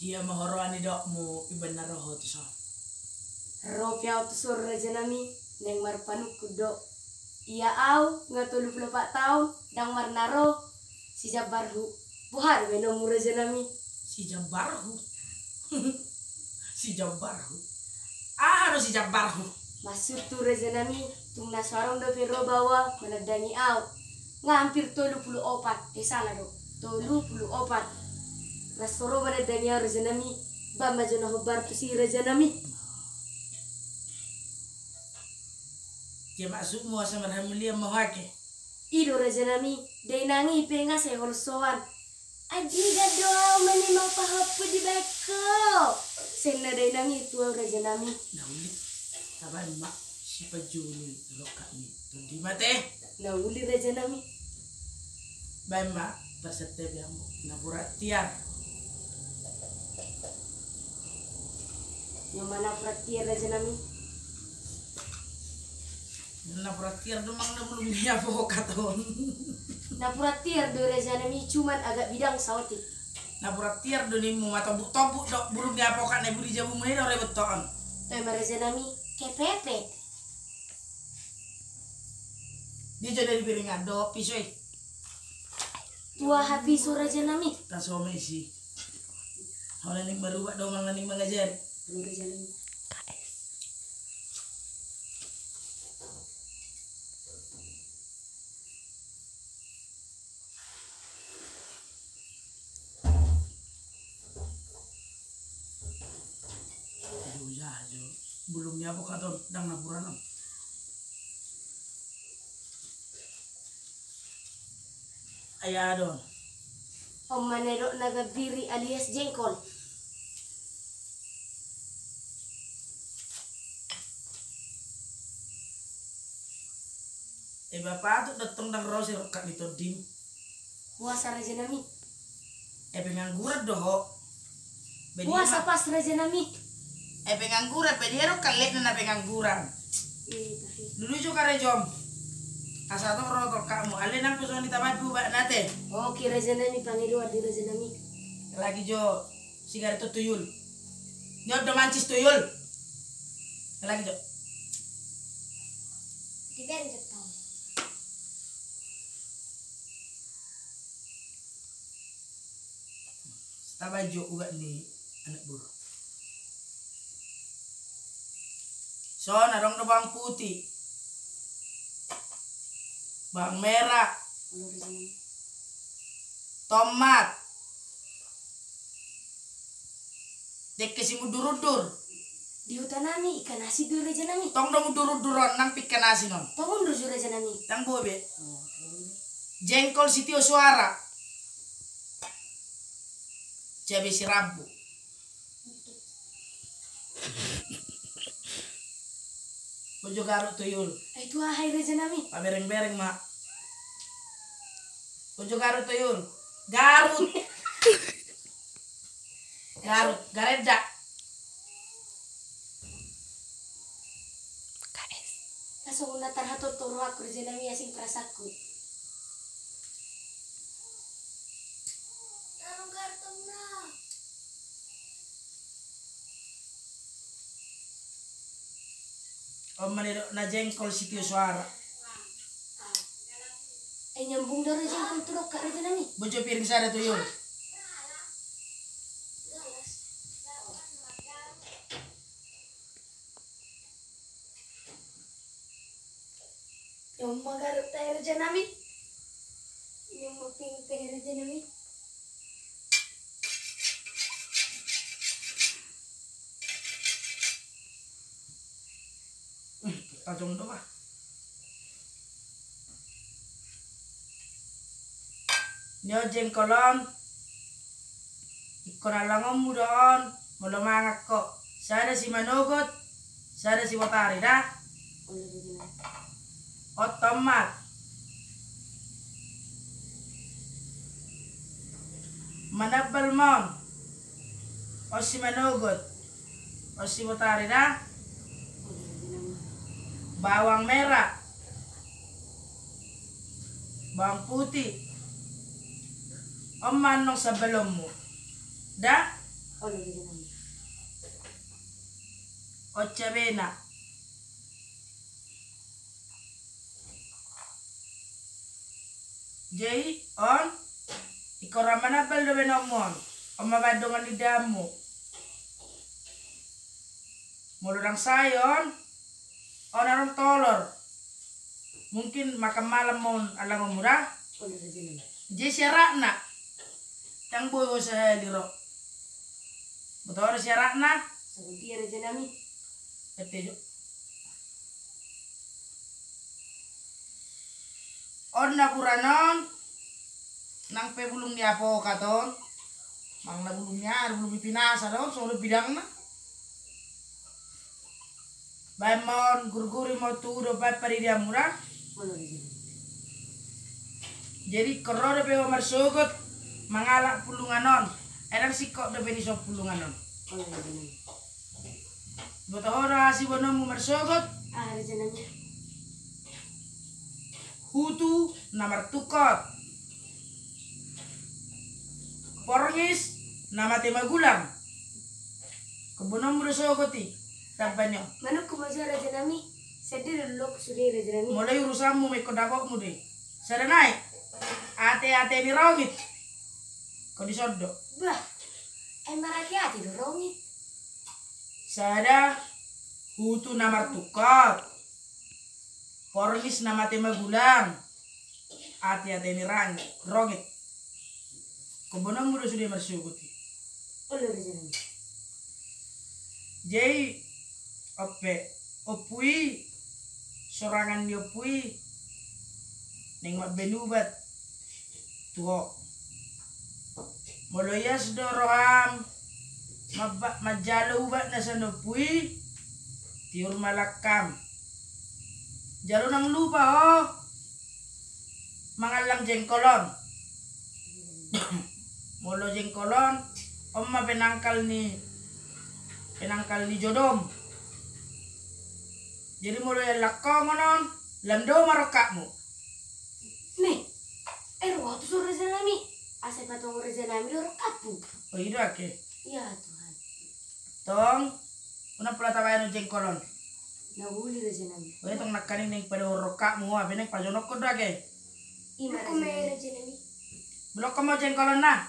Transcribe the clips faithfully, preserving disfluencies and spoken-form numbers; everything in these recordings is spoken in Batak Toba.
Dia ma huroha ni dokmu, ibana ro ho tu son? Ro pe au tu son, rajanami, naeng marpanungkun do. Ia au nga tolu pulu opat taon, ndang marnaro sijambarhu. Boha do baenonmu, rajanami? Sijambarhu? Sijambarhu? Aha do sijambarhu? Maksudhu, rajanami, tung na so adong dope ro baoa manandangi au. Nga hampir tolu pulu opat, eh, salah do, tolu pulu opat. Las so ro manandangi au, rajanami. Baen ma jo na hombar tusi, rajanami. Dia maksudmu asa marhamulian ma ho ake? I do, rajanami, dainang i pe nga sai holsoan. Andigan do au manima pahompu dibaen ho, sai ninna dainang i tu au, rajanami. Na uli, tabaen ma sipanjujung ni rongkap ni tondi ma ate. Na uli, rajanami. Baen ma parsantabianmu, napuran tiar. Ia ma napuran tiar, rajanami. Napuran tiar do manang na bulung ni apokat on? Napuran tiar do, rajanami, cuman agak bidang saotik. Napuran tiar do nimmu, matombuk-tombuk do bulung ni apokat na buri jabumu, i do rebot on. Toe ma, rajanami, kepepet. Dia jo dari piringan do piso i. Tu aha piso, rajanami? Taso ma isi. Hona ning marubak do manang na ning mangajari. Rajanami. Aduh, jaha jo. Bulung ni apokat on, ndang napuran on. Ai aha do on? On ma na nidok na gambiri alias jengkol. Eh, bapa tu, datang ndang ro si rongkap ni tondim. Puasa, rajanami. Eh, pengangguran do ho. Puasa pas, rajanami. Eh, pengangguran, pe dia do kallekna na pengangguran. Lului jo karejom. Asa tong ro rongkapmu, alai nang pe songon i tabaen pe ubatna ate. Oke, rajanami, pangidoan di, rajanami. Lagi jo sigaret tu tuyul. Ni on do mancis tuyul. Lagi jo. Dibereng jo tong. Tabaen jo ubat ni anak boru. Son, adong do bawang putih, bawang merah, tomat. Dengke simundur-undur. Di huta nami ikan asin do, raja nami. Tong do mundur-undur on, nang pe ikan asin on. Tong undur jo, raja nami. Ndang boi be. Jengkol sitio suara. Cabe sirambu. Bojo garut tuyul. Eh, tu aha i, raja nami? Pabereng-bereng ma. Bojo garut tuyul. Garut. Garut, garenda. Langsung na tarhator tu rohangku, raja nami, asing perasaanku. On ma nidokna jengkol sitio suara. Eh, nyambung do, raja, jengkol tu rongkap, raja nami. Bojo piring sada tuyul. On ma garut tahe, raja nami. On ma piring tahe, raja nami. Hmm, tajom do bah. Ni on jengkol on. Ingkon alangonmu do on, molo mangan ho. Sada simanogot, sada sibotari da. On tomat. Manambal ma on. On simanogot. On sibotari da. Bawang merah. Bawang putih. On ma annon sambalonmu. Da. Olo, raja nami. On cabena. Jadi on, ingkon ra manambal do baenonmu on. On ma baen dongan ni damu. Molo ndang sae on, on adong tolor. Mungkin makan malam ma on alangonmu da. Olo, raja nami. Jadi syaratna. Ndang boi ho sahali ro. Boto ho do syaratna? Songon dia, raja nami. Ete jo. On na buran on, nang pe bulung ni apokat on, manang na bulung ni aha, bulung ni pinasa do on, songon bidangna. Baen ma on, gurguri ma on tu udon, baen padidianmu da. Jadi ingkon ro dope ho marsogot mangalap pulungan on. Ai ndang singkop dope ni son pulungan on. Boto ho do aha siboanonmu marsogot? Aha, raja nami? Hutu na martungkot. Porngis na mate magulang. Ingkon boanonmu do sogot i. Tamba ni on. Manungkun ma jo, raja nami. Sandiri do lok sude, raja nami. Molo i urusanmu ma, ingkon dapotmu do i. Sada nai. Ate-ate ni rongit. Ingkon dison do. Bah. Ai marate-ate do rongit. Sada, hutu na martungkot. Porngis na mate magulang. Ate-ate ni rang-, rongit. Ingkon boanonmu do sude marsogot i. Olo, raja nami. Jadi on pe, ompu i, sorangan ni ompu i naeng mambaen ubat tu ho. Molo ias do roham mamba-, manjalo ubat na sian ompu i, tiur ma langkam. Jala unang lupa ho mangallang jengkol on. Molo jengkol on, on ma penangkal ni, penangkal ni jodom. Jadi molo iallang ho on, lam dao ma rongkapmu. Nih, eh, ro au tuson, raja nami. Asa patongon raja nami do rongkapmu. O, i do ake. Iya, Tuhan. Tong, unang pola tabaen on jengkol on. Na uli, raja nami. Ue tong, nangkaning naeng padao rongkapmu, hape naeng pajonokhon do ake. Ima, raja nami. Blokhon ma jengkol on na.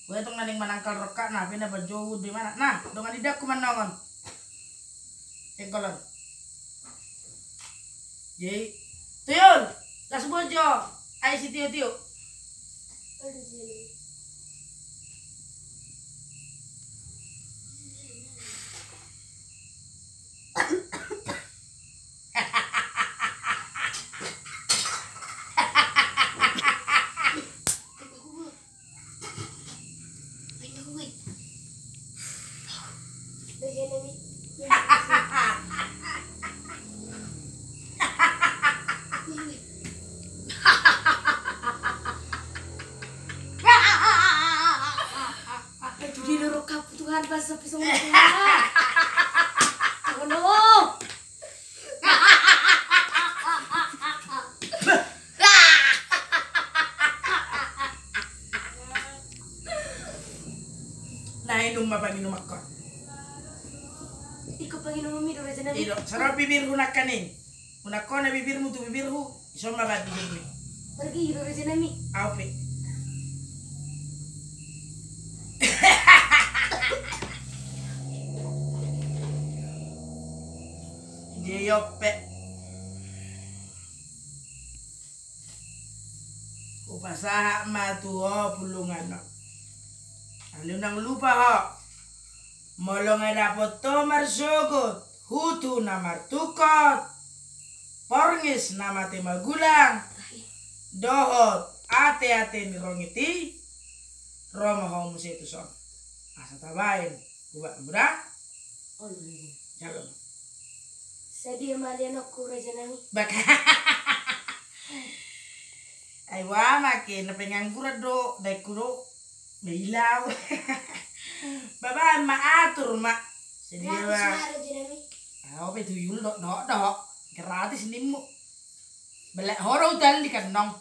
Ue tong, na naeng manangkal rongkapna, hape na pajonokhon do i, mana. Na, dongan ni daku manongon. Jengkol on. Jadi, tuyul, las bojo, ai sitio-tio. Itu dia dorong kapu Tuhan, pas sampai semua. Tolong. Na inum ma panginumankon. Iko panginumanmi do, raja nami. Ido, saro bibirhu nangkaning. Unang hona bibirmu tu bibirhu, ison ma baen bibirmi. Pergi do, raja nami. Au pe. Dia i on pe. Hupasahat ma tu ho pulungan on. Alai unang lupa ho. Molo nga dapot ho marsogot, hutu na martungkot, porngis na mate magulang, dohot ate-ate ni rongit i, ro ma ho muse tuson. Asa tabaen ubatmu da. Olo, raja. Jalo. Sadia ma lianonku, raja nami? Bak. Ai wa ma ke, na pengangguran do, daengku do. Mailau. Babaen ma, atur ma. Sadia ma. Gratis ma, raja nami. Au pe tuyul do, do, do. Gratis nimmu. Belek ho do hotel di kanong.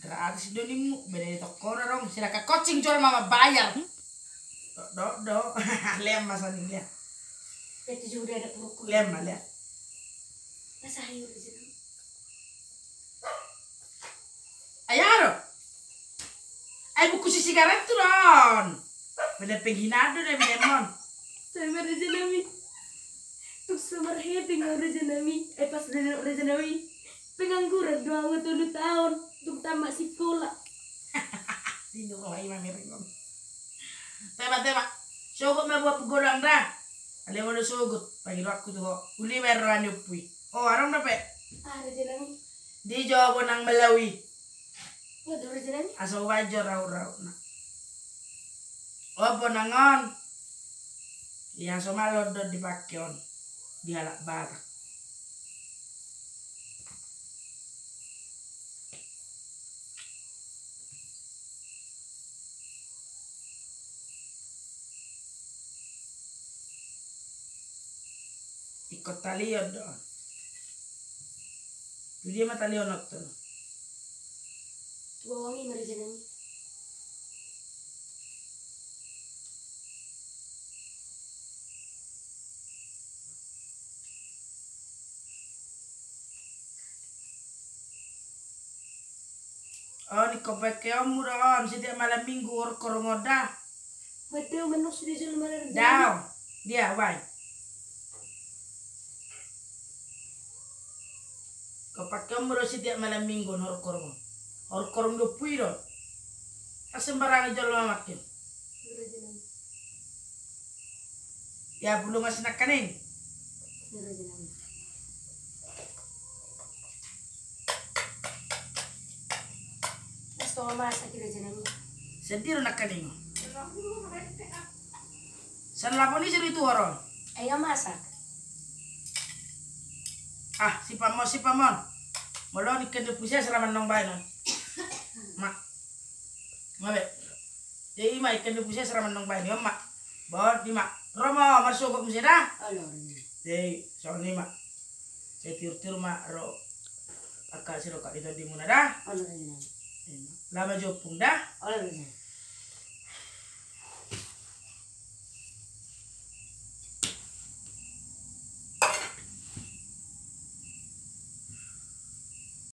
Gratis do nimmu. Beda di toko do dong. Silakan kocing jor ma mambayar. Do, do, do. Lean ma sani dia. Itu juga ada perukku. Lean ma, lean. Masa ayo di sini. Ayo ro. Ai buku sisigaret tu ron. Beda penghinaan do na beda mon. Sama Raja Nami. Tuk sama hepeng Raja Nami. Ai pas Raja Nami. Pengangguran do au tolu taon. Tuk tamat sikola. Dino roha ima mereng on. Tema, tema. Sogot ma buat godang da. Ale molo sogot. Pagi rohakku tu ho. Uli ma ro ani umpui. O, arong dope. Ah, Raja Nami. Di Jawa bonang Malawi. Waduh, Raja Nami. Asa ubaen jo rau-rau na. O, bonang on. Ia so malo do dipake on. Di halak Batak. Ingkon talion do on. Tu dia ma talion on tu? Tu bawang i ma Raja Nami. On ingkon pakeonmu do on setiap malam minggu horong-horong on da. Mate manus di jolo malam. Dao. Dia, wai. Ingkon pakeonmu do setiap malam minggu horong-horong on. Horong-horong di umpui do. Kan sembarangan jolo mamake. Ya, bulung asi nangkaning. Sedih do nangkaning. San lapon i seru itu oro. Ayo masak. Ah, si pamon, si pamon. Molo ni kende puses raman nong baen on. Ma. Ngabe. Jadi ima ikan di puses raman nong baen on ma. Bawa di ma. Romo marsogot muse da. Jadi soalnya ma. Saya tiur-tiur ma ro. Aka siro kak itu di muna da. Lama jopung da.